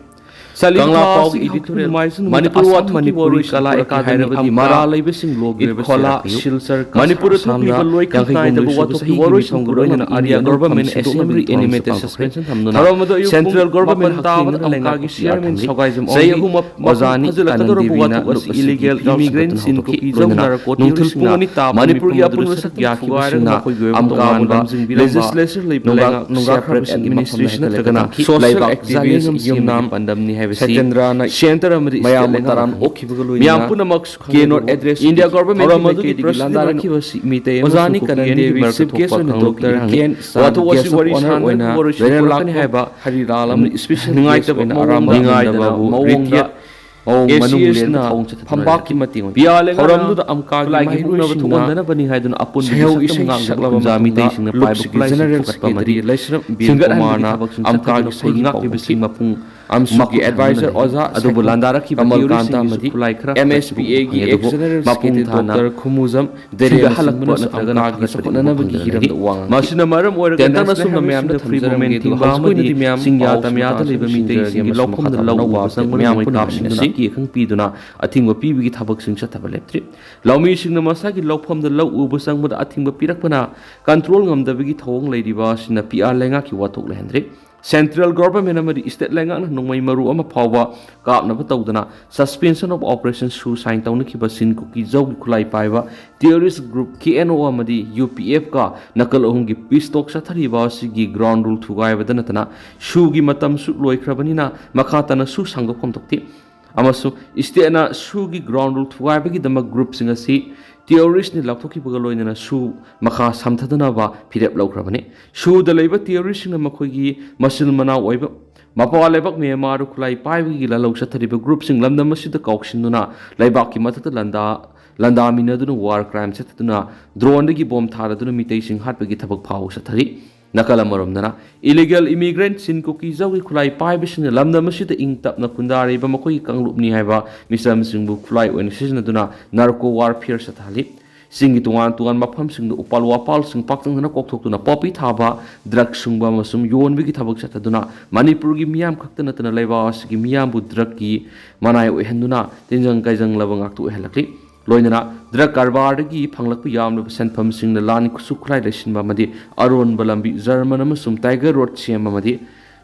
ꯆꯥꯂꯤꯕ ꯀꯪꯂꯥ ꯊꯥ ꯄꯥꯎꯒꯤ ꯑꯁꯤꯒꯤ editorial꯫ ꯍꯧꯈꯤꯕ ꯅꯣꯡꯃꯥꯏꯖꯤꯡ ꯅꯨꯃꯤꯠ ꯃꯅꯤꯄꯨꯔ ꯑꯁꯥꯝ ꯋꯥꯊꯣꯛꯀꯤ ꯃꯅꯤꯄꯨꯔꯤ ꯋꯥꯔꯣꯏꯁꯤꯟ ꯀꯂꯥ ꯄꯨꯔꯛꯀꯦ ꯑꯦꯀꯥꯗꯃꯤ ꯍꯥꯏꯔꯕꯗꯤ ꯑꯃꯥ, ꯃꯔꯥ ꯂꯩꯕꯁꯤꯡ ꯂꯣ ꯒ꯭ꯔꯦꯕꯇ ꯏꯠꯈꯣꯂꯥ, ꯂꯥꯛꯄꯤꯌꯨ꯫ ꯁꯤꯜꯆꯔ, ꯀꯛꯆꯤꯡ, ꯁꯤꯜꯆꯔ, ꯀꯁꯥꯔ, ꯃꯅꯤꯄꯨꯔꯗ ꯑꯁꯥꯝꯗ ꯊꯣꯛꯂꯤꯕ ꯂꯣꯏ ꯈꯝ ꯌꯥꯡꯈꯩ ꯅꯥꯏꯗꯕ ꯍꯨꯝꯗꯣꯏ ꯋꯥꯊꯣꯛꯀꯤ ꯆꯍꯤꯒꯤ ꯋꯥꯔꯣꯏꯁꯤꯟ ꯃꯤꯐꯝꯒꯤ ꯄꯨꯔꯛꯅꯕ ꯂꯣꯏꯅꯅ India ꯑꯔꯤꯌꯥ government ꯅ ꯁꯦꯝꯕꯒꯤ ꯁꯦꯝꯕꯒꯤ ꯊꯧꯔꯝ ꯑꯗꯨ ꯁꯤꯟꯗꯣꯛꯅꯕꯒꯤ ꯏꯅꯤꯃꯦꯇꯦꯗ ꯊꯧꯔꯝꯁꯨ ꯁꯁꯄꯦꯟꯁꯟ ꯄꯥꯡꯊꯣꯛꯈ꯭ꯔꯦ꯫ ꯊꯝꯗꯨꯅ ꯊꯧꯔꯝ ꯑꯗꯨ ꯑꯌꯨꯛ ꯄꯨꯡ ꯁꯦꯟꯇ꯭ꯔꯦꯜ ꯒꯣꯚꯔꯟꯃꯦꯟꯠ ꯃꯥꯄꯟ ꯍꯛꯊꯦꯡꯅꯅ ꯇꯥꯕꯗ ꯂꯩꯉꯥꯛꯄ ꯑꯝꯀꯥꯒꯤ ꯆꯤꯌꯔꯃꯦꯟ ꯁꯤꯌꯥꯔꯃꯤꯟ ꯁꯒꯥꯏꯖꯝ ꯆꯍꯤ ꯑꯣꯡꯕꯤ ꯑꯍꯨꯝ ꯃꯄꯨꯡ ꯐꯥꯖꯤꯜꯂꯛꯀꯗꯧꯔꯕ ꯋꯥꯊꯣꯛ ꯑꯁꯤ ꯏꯂꯤꯒꯦꯜ ꯏꯃꯤꯒ꯭ꯔꯦꯟꯠꯁꯤꯡ ꯀꯨꯀꯤ ꯖꯧ ꯅꯥꯔꯀꯣ ꯇꯦꯔꯣꯔꯤꯁ꯭ꯠꯁꯤꯡꯅ ꯃꯅꯤꯄꯨꯔꯒꯤ ꯑꯄꯨꯟꯕ ꯁꯛꯇꯤ ꯊꯨꯒꯥꯏꯔꯒ ꯃꯈꯣꯏꯒꯤ ꯑꯣꯏꯕ ꯇꯣꯉꯥꯟꯕ ꯂꯦꯖꯤꯁꯂꯦꯆꯔ ꯂꯩꯕ ꯂꯩꯉꯥꯛ ꯅꯣꯡꯒꯥꯛ ꯅꯣꯡꯒꯥꯛ ꯈꯔꯕꯁꯤꯡ ꯃꯤꯅꯤꯁꯇ꯭ꯔꯤ ꯅꯠꯇ꯭ꯔꯒꯅ ꯂꯩꯕꯥꯛ ꯁꯦꯄꯔꯦꯠ ꯑꯦꯗꯃꯤꯅꯤꯁꯇ꯭ꯔꯦꯁꯟ ꯅꯠꯇ꯭ꯔꯒꯅ ꯁꯣꯁꯤꯌꯦꯜ ꯑꯦꯛꯇꯤꯚꯤꯁ꯭ꯠ ꯌꯨꯝꯅꯥꯝ ꯁꯦꯟꯇꯔ ꯑꯃꯗꯤ ꯃꯌꯥꯝ ꯇꯔꯥꯝ ꯑꯣꯛꯈꯤꯕꯒ ꯂꯣꯏꯅꯅ ꯃꯤꯌꯥꯝ ꯄꯨꯝꯅꯃꯛ ꯀꯦꯅꯣꯠ ꯑꯦꯗ꯭ꯔꯦꯁ ꯊꯧꯔꯝ ꯑꯗꯨꯒꯤ ꯄ꯭ꯔꯁꯤꯗꯦꯟꯠ ꯑꯣꯏꯅ ꯂꯥꯟꯗꯥꯔꯛꯈꯤꯕ ꯑꯁꯤ ꯃꯤꯇꯩ ꯑꯃꯁꯨꯡ ꯀꯨꯀꯤꯒꯤ ꯃꯔꯛꯇ ꯊꯣꯛꯄ ꯀꯥꯡꯂꯨꯞꯀꯤ ꯏꯔꯥꯡꯅꯤ꯫ ꯋꯥꯊꯣꯛ ꯑꯁꯤ ꯋꯥꯔꯤ ꯁꯥꯟꯅꯗꯨꯅ ꯋꯥꯔꯣꯏꯁꯤꯟ ꯄꯨꯔꯛꯀꯅꯤ ꯍꯥꯏꯕ ꯍꯔꯤ ꯂꯥꯜ ꯑꯃꯅ ꯏꯁꯄꯤꯁꯦꯜ ꯅꯨꯡꯉꯥꯏꯇꯕ ꯃꯑꯣꯡꯗ ꯃꯑꯣꯡꯗ ꯃꯑꯣꯡ ꯃꯅꯨꯡ ꯂꯦꯟꯅ ꯊꯧꯑꯣꯡ ꯆꯠꯊꯗꯨꯅ ꯂꯩꯕ ꯊꯤꯡꯒꯠꯍꯜꯂꯛꯄ ꯃꯑꯣꯡꯗ ꯃꯤꯇꯩ ꯑꯃꯁꯨꯡ ꯀꯨꯀꯤ ꯑꯅꯤ ꯒꯤ ꯃꯔꯛꯇ ꯊꯧꯔꯝ ꯑꯗꯨꯒꯤ ꯄ꯭ꯔꯁꯤꯗꯦꯟꯠ ꯑꯣꯏꯅ ꯑꯔꯥꯝꯕꯥꯏ ꯅꯤꯡꯉꯥꯏꯗꯕ ꯃꯑꯣꯡꯗ ꯃꯑꯣꯡꯗ ꯅꯤꯡꯉꯥꯏꯗꯅ ꯃꯑꯣꯡ ꯃꯅꯨꯡ ꯂꯦꯟꯅ ꯊꯧꯑꯣꯡ ꯆꯠꯊꯗꯨꯅ ꯊꯝꯕꯥꯛꯀꯤ ꯃꯇꯦꯡ ꯑꯣꯏꯈꯤ꯫ ꯄꯤꯌꯥ ꯂꯦꯡꯉꯥꯅ ꯊꯧꯔꯝꯗꯨꯗ ꯑꯝꯀꯥꯒꯤ ꯈꯨꯠꯂꯥꯏꯒꯤ ꯃꯍꯩꯔꯣꯏꯁꯤꯡꯅ ꯍꯧꯅꯅꯕꯅꯤ ꯍꯥꯏꯗꯨꯅ ꯑꯄꯨꯟꯕꯒꯤ ꯁꯛꯇꯝ ꯉꯥꯛꯅꯕ ꯁꯛꯂꯕ ꯀꯨꯟꯖꯥ ꯃꯇꯨꯡꯗ ꯃꯤꯇꯩꯁꯤꯡꯅ ꯄꯥꯏꯕ ꯂꯨꯞꯁꯤꯒꯤ ꯈꯨꯠꯂꯥꯏꯁꯤꯡ ꯖꯦꯅꯔꯦꯜ ꯄꯨꯈꯠꯄ ꯁꯦꯀ꯭ꯔꯦꯇꯔꯤ ꯑꯃꯗꯤ ꯂꯩꯁ꯭ꯔꯝ ꯕꯤꯔ ꯊꯤꯡꯒꯠꯍꯟꯕꯒꯤ ꯀꯨꯃꯥꯔꯅ ꯊꯕꯛꯁꯤꯡ ꯑꯝꯀꯥꯒꯤ ꯆꯠꯊꯗꯨꯅ ꯁꯍꯤ ꯊꯧꯒꯠꯄ ꯉꯥꯛꯄꯤꯕꯁꯤꯡ ꯃꯄꯨꯡ ꯐꯥꯅ ꯁꯍꯤ ꯉꯥꯛꯄꯤꯕꯁꯤꯡ ꯃꯄꯨꯡ ꯑꯝꯁꯨꯒꯤ ꯃꯈꯨꯠ ꯑꯦꯗꯚꯥꯏꯖꯔ ꯊꯝꯗꯨꯅ ꯑꯣꯖꯥ ꯑꯗꯨꯕꯨ ꯁꯥꯏꯀꯨꯝ ꯂꯥꯟꯗꯥꯔꯛꯈꯤꯕ ꯀꯃꯜ ꯀꯥꯟꯇ ꯇꯤꯑꯣꯔꯤꯁꯤꯡꯒꯤꯁꯨ ꯑꯃꯗꯤ ꯈꯨꯠꯂꯥꯏ ꯈꯔ ꯑꯦꯝ ꯑꯦꯁ ꯄꯤ ꯑꯦꯒꯤ ꯐꯪꯉꯤ ꯑꯗꯨꯕꯨ ꯑꯦꯛꯁ ꯖꯦꯅꯔꯦꯜ ꯃꯄꯨꯡ ꯁꯦꯀ꯭ꯔꯦꯇꯔꯤ ꯊꯥꯅ ꯗꯣꯛꯇꯔ ꯈꯨꯃꯨꯖꯝ ꯗꯦꯔꯦꯅ ꯊꯤꯡꯒꯠꯍꯜꯂꯛꯄ ꯁꯤꯡꯕꯅꯁꯨ ꯅꯠꯇ꯭ꯔꯒꯅ ꯑꯝꯀꯥꯒꯤ ꯐꯒꯠꯄꯗꯤ ꯆꯥꯎꯈꯠꯅꯅꯕꯒꯤ ꯃꯐꯝꯗ ꯍꯤꯔꯝꯗ ꯂꯩꯔꯤ꯫ ꯋꯥ ꯉꯥꯡꯈꯤ꯫ ꯃꯁꯤꯅ ꯃꯔꯝ ꯑꯣꯏꯔꯒ ꯇꯦꯟꯇꯛꯅ ꯅꯦꯁꯅꯦꯜ ꯑꯁꯨꯝꯅ ꯍꯦꯜꯊ ꯃꯌꯥꯝꯗ ꯃꯤꯁꯟꯗ ꯐ꯭ꯔꯤ ꯊꯝꯖꯔꯝꯒꯦ ꯒꯣꯚꯔꯟꯃꯦꯟꯠ ꯑꯗꯨꯒ ꯊꯤꯡꯕ ꯍꯧꯖꯤꯛꯀꯤ ꯑꯃꯗꯤ ꯑꯣꯏꯅꯗꯤ ꯃꯌꯥꯝ ꯆꯤꯡꯌꯥ ꯄꯥꯎ ꯇꯝꯌꯥꯗ ꯁꯨꯝ ꯂꯩꯕ ꯇꯥꯕꯤꯌꯨ꯫ ꯃꯤꯇꯩꯁꯤꯡꯒꯤ ꯃꯁꯤꯡ ꯂꯧꯐꯝꯗ ꯃꯈꯥ ꯂꯧ ꯇꯥꯕꯅ ꯎꯕ ꯆꯪꯕꯗ ꯃꯤꯌꯥꯝ ꯅꯣꯡꯃꯩ ꯄꯨꯝꯅꯃꯛꯅ ꯀꯥꯞꯁꯤꯟꯗꯨꯅ ꯁꯤꯈꯤ꯫ ꯑꯀꯤ ꯑꯈꯪ ꯄꯤꯗꯨꯅ ꯑꯊꯤꯡꯕ ꯄꯤꯕꯒꯤ ꯊꯕꯛꯁꯤꯡ ꯆꯠꯊꯕ ꯂꯦꯞꯇ꯭ꯔꯤ꯫ ꯂꯧꯃꯤꯁꯤꯡꯅ ꯃꯁꯥꯒꯤ ꯂꯧꯐꯝꯗ ꯂꯧ ꯎꯕ ꯆꯪꯕꯗ ꯑꯊꯤꯡꯕ ꯄꯤꯔꯛꯄꯅ ꯀꯟꯇ꯭ꯔꯣꯜ ꯉꯝꯗꯕꯒꯤ ꯊꯧꯑꯣꯡ ꯂꯩꯔꯤꯕ ꯑꯁꯤꯅ ꯄꯤ ꯑꯥꯔ ꯂꯩꯉꯥꯛꯀꯤ ꯋꯥꯊꯣꯛ ꯂꯩꯍꯟꯗ꯭ꯔꯤ꯫ ꯁꯦꯟꯇ꯭ꯔꯦꯜ ꯒꯣꯚꯔꯟꯃꯦꯟꯠ ꯑꯃꯗꯤ ꯁ꯭ꯇꯦꯠ ꯂꯩꯉꯥꯛꯅ ꯅꯣꯡꯃꯩ ꯃꯔꯨ ꯑꯃ ꯐꯥꯎꯕ ꯀꯥꯞꯅꯕ ꯇꯧꯗꯅ Suspension of Operation ꯁꯨ ꯁꯥꯏꯟ ꯇꯧꯅꯈꯤꯕ ꯆꯤꯡ ꯀꯨꯀꯤ ꯖꯧꯒꯤ ꯈꯨꯠꯂꯥꯏ ꯄꯥꯏꯕ ꯇꯦꯔꯣꯔꯤꯁ꯭ꯠ ꯒ꯭ꯔꯨꯞ ꯀꯦ ꯑꯦꯟ ꯑꯣ ꯑꯃꯗꯤ ꯌꯨ ꯄꯤ ꯑꯦꯐꯀ ꯅꯥꯀꯜ ꯑꯍꯨꯝꯒꯤ ꯄꯤꯁ ꯇꯣꯛ ꯆꯠꯊꯔꯤꯕ ꯑꯁꯤꯒꯤ ꯒ꯭ꯔꯥꯎꯟ ꯔꯨꯜ ꯊꯨꯒꯥꯏꯕꯗ ꯅꯠꯇꯅ ꯁꯨꯒꯤ ꯃꯇꯝꯁꯨ ꯂꯣꯏꯈ꯭ꯔꯕꯅꯤꯅ ꯃꯈꯥ ꯇꯥꯅ ꯁꯨ ꯁꯥꯡꯗꯣꯛꯐꯝ ꯊꯣꯛꯇꯦ꯫ ꯑꯃꯁꯨꯡ ꯁ꯭ꯇꯦꯠꯅ ꯁꯨꯒꯤ ꯒ꯭ꯔꯥꯎꯟ ꯔꯨꯜ ꯊꯨꯒꯥꯏꯕꯒꯤꯗꯃꯛ ꯒ꯭ꯔꯨꯞꯁꯤꯡ ꯑꯁꯤ ꯇꯦꯔꯣꯔꯤꯁ꯭ꯠꯅꯤ ꯂꯥꯎꯊꯣꯛꯈꯤꯕꯒ ꯂꯣꯏꯅꯅ ꯁꯨ ꯃꯈꯥ ꯁꯝꯊꯗꯅꯕ ꯐꯤꯔꯦꯞ ꯂꯧꯈ꯭ꯔꯕꯅꯤ꯫ ꯁꯨꯗ ꯂꯩꯕ ꯇꯦꯔꯣꯔꯤꯁ꯭ꯠꯁꯤꯡꯅ ꯃꯈꯣꯏꯒꯤ ꯃꯆꯤꯜ ꯃꯅꯥꯎ ꯑꯣꯏꯕ ꯃꯄꯥ ꯂꯩꯕꯥꯛ ꯃ꯭ꯌꯥꯟꯃꯥꯔꯗ ꯈꯨꯠꯂꯥꯏ ꯄꯥꯏꯕꯒꯤ ꯂꯥꯜꯍꯧ ꯆꯠꯊꯔꯤꯕ ꯒ꯭ꯔꯨꯞꯁꯤꯡ ꯂꯝꯗꯝ ꯑꯁꯤꯗ ꯀꯥꯎꯁꯤꯟꯗꯨꯅ ꯂꯩꯕꯥꯛꯀꯤ ꯃꯊꯛꯇ ꯂꯥꯟꯗꯥ-, ꯂꯥꯟꯗꯥꯃꯤꯟꯅꯗꯨꯅ ꯋꯥꯔ ꯀ꯭ꯔꯥꯏꯝ ꯆꯠꯊꯗꯨꯅ ꯗ꯭ꯔꯣꯟꯗꯒꯤ ꯕꯣꯝ ꯊꯥꯗꯗꯨꯅ ꯃꯤꯇꯩꯁꯤꯡ ꯍꯥꯠꯄꯒꯤ ꯊꯕꯛ ꯐꯥꯎꯕ ꯆꯠꯊꯔꯤ꯫ ꯅꯥꯀꯜ ꯑꯃꯔꯣꯝꯗꯅ ꯏꯂꯤꯒꯦꯜ ꯏꯃꯤꯒ꯭ꯔꯦꯟꯠꯁꯤꯡ ꯀꯨꯀꯤ ꯖꯧꯒꯤ ꯈꯨꯠꯂꯥꯏ ꯄꯥꯏꯕꯁꯤꯡꯅ ꯂꯝꯗꯝ ꯑꯁꯤꯗ ꯏꯪ ꯇꯞꯅ ꯈꯨꯟꯗꯥꯔꯤꯕ ꯃꯈꯣꯏꯒꯤ ꯀꯥꯡꯂꯨꯞꯅꯤ ꯍꯥꯏꯕ ꯃꯤꯆꯝꯁꯤꯡꯕꯨ ꯈꯨꯠꯂꯥꯏ ꯑꯣꯏꯅ ꯁꯤꯖꯤꯟꯅꯗꯨꯅ ꯅꯥꯔꯀꯣ ꯋꯥꯔꯐꯤꯌꯔ ꯆꯠꯊꯍꯜꯂꯤ꯫ ꯆꯤꯡꯒꯤ ꯇꯣꯉꯥꯟ ꯇꯣꯉꯥꯟꯕ ꯃꯐꯝꯁꯤꯡꯗ ꯎꯄꯥꯜ ꯋꯥꯄꯥꯜꯁꯤꯡ ꯄꯥꯛꯇꯛꯅꯅ ꯀꯣꯛꯊꯣꯛꯇꯨꯅ ꯄꯣꯄꯤ ꯊꯥꯕ, ꯗ꯭ꯔꯒ ꯁꯨꯡꯕ ꯑꯃꯁꯨꯡ ꯌꯣꯟꯕꯒꯤ ꯊꯕꯛ ꯆꯠꯊꯗꯨꯅ ꯃꯅꯤꯄꯨꯔꯒꯤ ꯃꯤꯌꯥꯝ ꯈꯛꯇ ꯅꯠꯇꯅ ꯂꯩꯕꯥꯛ ꯑꯁꯤꯒꯤ ꯃꯤꯌꯥꯝꯕꯨ ꯗ꯭ꯔꯒꯀꯤ ꯃꯅꯥꯏ ꯑꯣꯏꯍꯟꯗꯨꯅ ꯇꯤꯟꯖꯪ ꯀꯥꯏꯖꯪꯂꯕ ꯉꯥꯛꯇ ꯑꯣꯏꯍꯜꯂꯛꯂꯤ꯫ ꯂꯣꯏꯅꯅ ꯗ꯭ꯔꯒ ꯀꯔꯕꯥꯔꯗꯒꯤ ꯐꯪꯂꯛꯄ ꯌꯥꯝꯂꯕ ꯁꯦꯟꯐꯝꯁꯤꯡꯅ ꯂꯥꯟ ꯈꯨꯠꯁꯨ ꯈꯨꯠꯂꯥꯏ ꯂꯩꯁꯤꯟꯕ ꯑꯃꯗꯤ ꯑꯔꯣꯟꯕ ꯂꯝꯕꯤ ꯖꯔꯃꯟ ꯑꯃꯁꯨꯡ ꯇꯥꯏꯒꯔ ꯔꯣꯗ ꯁꯦꯝꯕ ꯑꯃꯗꯤ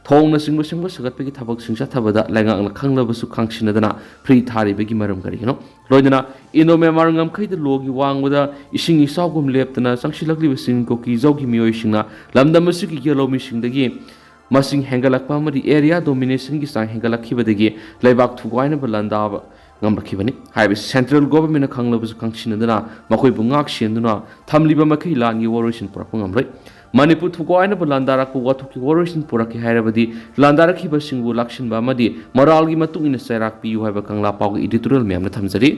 ꯊꯣꯡꯅꯆꯤꯡꯕ ꯁꯦꯝꯒꯠ ꯁꯥꯒꯠꯄꯒꯤ ꯊꯕꯛꯁꯤꯡ ꯆꯠꯊꯕꯗ ꯂꯩꯉꯥꯛꯅ ꯈꯪꯂꯕꯁꯨ ꯈꯪꯁꯤꯟꯅꯗꯅ ꯐ꯭ꯔꯤ ꯊꯥꯔꯤꯕꯒꯤ ꯃꯔꯝ ꯀꯔꯤꯒꯤꯅꯣ? ꯂꯣꯏꯅꯅ ꯏꯟꯗꯣ ꯃ꯭ꯌꯥꯟꯃꯥꯔ ꯉꯝꯈꯩꯗ ꯂꯣꯒꯤ ꯋꯥꯡꯃꯗ ꯏꯁꯤꯡ ꯏꯆꯥꯎꯒꯨꯝ ꯂꯦꯞꯇꯅ ꯆꯪꯁꯤꯜꯂꯛꯂꯤꯕꯁꯤꯡ ꯀꯨꯀꯤ ꯖꯧꯒꯤ ꯃꯤꯑꯣꯏꯁꯤꯡꯅ ꯂꯝꯗꯝ ꯑꯁꯤꯒꯤ ꯌꯦꯜꯍꯧꯃꯤꯁꯤꯡꯗꯒꯤ ꯃꯁꯤꯡ ꯍꯦꯟꯒꯠꯂꯛꯄ ꯑꯃꯗꯤ ꯑꯦꯔꯤꯌꯥ ꯗꯣꯃꯤꯅꯦꯁꯟꯒꯤ ꯆꯥꯡ ꯍꯦꯟꯒꯠꯂꯛꯈꯤꯕꯗꯒꯤ ꯂꯩꯕꯥꯛ ꯊꯨꯒꯥꯏꯅꯕ ꯂꯥꯟꯗꯥꯕ ꯉꯝꯂꯛꯈꯤꯕꯅꯤ꯫ ꯍꯥꯏꯔꯤꯕꯁꯤ ꯁꯦꯟꯇ꯭ꯔꯦꯜ ꯒꯣꯚꯔꯟꯃꯦꯟꯠꯅ ꯈꯪꯂꯕꯁꯨ ꯈꯪꯁꯤꯟꯅꯗꯨꯅ ꯃꯈꯣꯏꯕꯨ ꯉꯥꯛ ꯁꯦꯟꯗꯨꯅ ꯊꯝꯂꯤꯕ ꯃꯈꯩ ꯂꯥꯟꯒꯤ ꯋꯥꯔꯣꯏꯁꯤꯟ ꯄꯨꯔꯛꯄ ꯉꯝꯂꯣꯏ꯫ ꯃꯅꯤꯄꯨꯔ ꯊꯨꯒꯥꯏꯅꯕ ꯂꯥꯟꯗꯥꯔꯛꯄ ꯋꯥꯊꯣꯛꯀꯤ ꯋꯥꯔꯣꯏꯁꯤꯟ ꯄꯨꯔꯛꯀꯦ ꯍꯥꯏꯔꯕꯗꯤ ꯂꯥꯟꯗꯥꯔꯛꯈꯤꯕꯁꯤꯡꯕꯨ ꯂꯥꯛꯁꯤꯟꯕ ꯑꯃꯗꯤ ꯃꯣꯔꯥꯜꯒꯤ ꯃꯇꯨꯡ ꯏꯟꯅ ꯆꯩꯔꯥꯛ ꯄꯤꯌꯨ ꯍꯥꯏꯕ ꯀꯪꯂꯥ ꯄꯥꯎꯒꯤ ꯏꯗꯤꯇꯣꯔꯤꯌꯦꯜ ꯃꯌꯥꯝꯅ ꯊꯝꯖꯔꯤ꯫